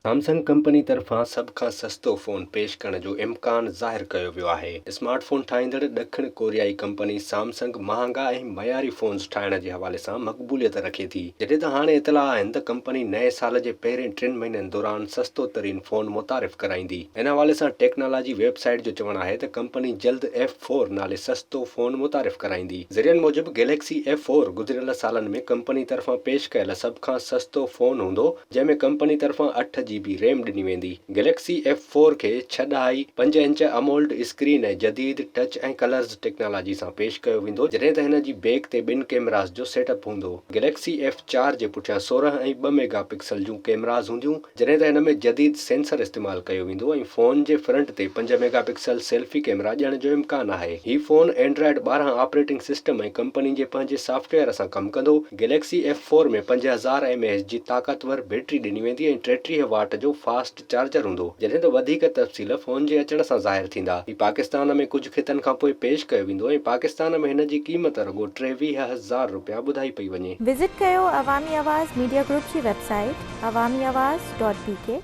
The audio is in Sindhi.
سامسنگ ڪمپني طرفان سڀ کان سستو فون پيش ڪرڻ جو امڪان ظاهر ڪيو ويو آهي. اسمارٽ فون ٺاهيندڙ ڏکڻ ڪوريائي ڪمپني سامسنگ مهانگا ۽ معياري فونز ٺاهڻ جي حوالي سان مقبوليت رکي ٿي. جڏهن ته هاڻي اطلاع آهن ته ڪمپني نئين سال جي پهرين ٽن مهينن دوران سستو ترين فون متعارف ڪرائيندي. ان حوالي سان ٽيڪنالاجي ويب سائيٽ جو چوڻ آهي ته ڪمپني جلد ايف فور نالي سستو فون متعارف ڪرائيندي. ذريعن موجب گيليڪسي ايف فور گذريل سالن ۾ ڪمپني طرفان پيش ڪيل سڀ کان سستو فون هوندو. جنهن ۾ ڪمپني طرفان اٺ جي بي ريم ڏني ويندي. گليڪسي ايف فور کي ڇهه ڏهائي پنج انچ امولڊ اسڪرين ۽ جديد ٽچ ۽ ڪلرز ٽيڪنالاجي سان پيش ڪيو ويندو جڏهن ته هن جي بيڪ تي ٻن ڪيمراز جو سيٽ اپ هوندو. گليڪسي ايف چار جي پٺيان 16 ۽ ٻه ميگا پڪسل جون ڪيمراز هونديون جڏهن ته هن ۾ جديد سينسر استعمال ڪيو ويندو ۽ فون جي فرنٽ تي پنج ميگا پڪسل سيلفي ڪيمرا ڏيڻ جو امڪان آهي. هي phone Android 12 operating system ۽ company جي پنهنجي سافٽ ويئر سان ڪم ڪندو. Galaxy F four ۾ 5000 M A H جي طاقتور بيٽري ڏني ويندي ۽ 33 واٽ جو فاسٽ چارجر هوندو، جڏهن ته وڌيڪ تفصيل فون جي اچڻ سان ظاهر ٿيندا. هي پاڪستان ۾ ڪجهه خطن کانپوء پيش ڪيو ويندو ۽ پاڪستان ۾ هن جي قيمت رڳو 23,000 رپيا ٻڌائي پئي وڃي. وزٽ ڪيو عوامي آواز ميڊيا گروپ جي website Awami Awaz dot B K.